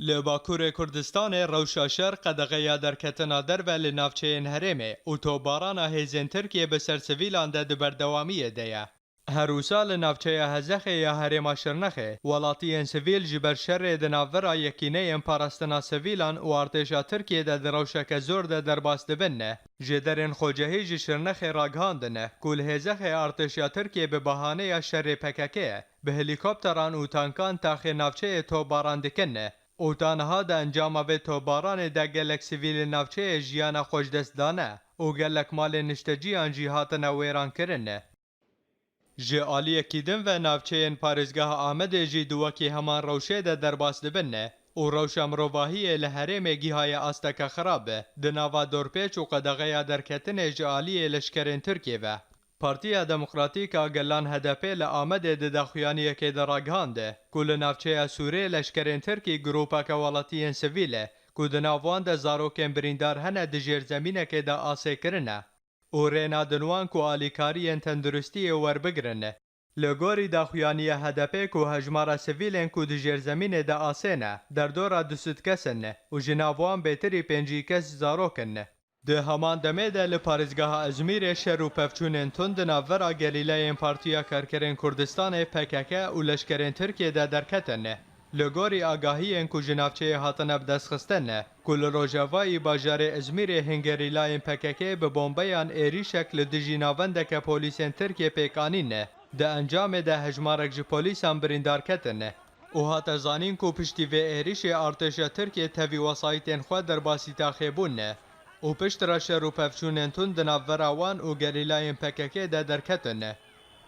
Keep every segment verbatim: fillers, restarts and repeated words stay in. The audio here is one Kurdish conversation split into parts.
Li Bakurê Kurdistanê rewşa şer qedexeya derketina derve li navçeyên herêmê û topbarana hêzên Tirkiyê bi ser sivîlan de di berdewamiyê de ye. Her wisa li navçeya Hezexê ya herêma Şirnexê, welatiyên sivîl ji ber şerê di navbera yekîneyên parastina sivîlan û artêşa Tirkiyê de di rewşeke zor de derbas dibin. Jêderên xwecehî ji Şirnexê ragihandin ku li Hêzexê artêşa Tirkiyê bi bahaneya şerê P K K bi helîkopteran û tankan taxê navçeyê topbaran dikin û ta niha di encama vê topbaranê de gelek sivîlên navçeyê jiyana xwe ji dest dane û gelek malên nişteciyan jî hatine wêrankirin. Ji aliyekî din ve navçeyên parêzgeha Amedê jî di wekî heman rewşê de derbas dibin û rewşa mirovahiyê li herêmê gihaye asteke xirab, di nava dorpêç û qedexeya derketinê ji aliyê leşkerên Tirkiyê ve. Partiya Demokratîk a Gelan H D P li Amedê di daxuyaniyekê de ragihand ku li navçeya Sûrê leşkerên Tirkî grûpeke welatiyên sivîl e ku di nav wan de zarokên birîndar hene di jêrzemînekê de asê kirine û rê nadin wan ku alîkariyên tenduristiyê werbigirin. Li gorî daxuyaniya H D P ku hejmara sivîlên ku di jêrzemînê de asê ne derdora du sed kes in û ji nav wan bêtirî pêncî kes zarok in. Di heman demê de li parêzgeha Izmîrê şer û pevçûnên tund di navbera gerîlayên Partiya Karkerên Kurdistanê P K K û leşkerên Tirkiyê de derketin. Li gorî agahiyên ku ji navçeyê hatine bidestxistin, ku li rojavayî bajarê Izmîrê hin gerîlayên P K K bi bombeyan êrîşek li dijî navendeke polîsên Tirkiyê pêk anîn, di encamê de hejmarek ji polîsan birîndar ketin. Û hate zanîn ku piştî vê êrîşê artêşa Tirkiyê tevî wesayîtên xwe derbasî taxê bûn û piştre şer û pevçûnên tund di navbera wan û gerîlayên P K K de derketin.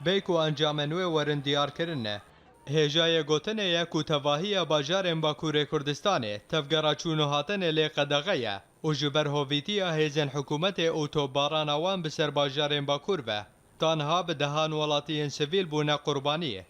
Bêyî ku encamên wê werin diyarkirin. Hêjayê gotinê ye ku tevahiya bajarên Bakurê Kurdistanê tevgera çûn û hatinê lê qedexe ye û ji ber hovîtiya hêzên hikûmetê û topbarana wan bi ser bajarên Bakur ve, ta niha bi dehan welatiyên sivîl bûne qurbanî.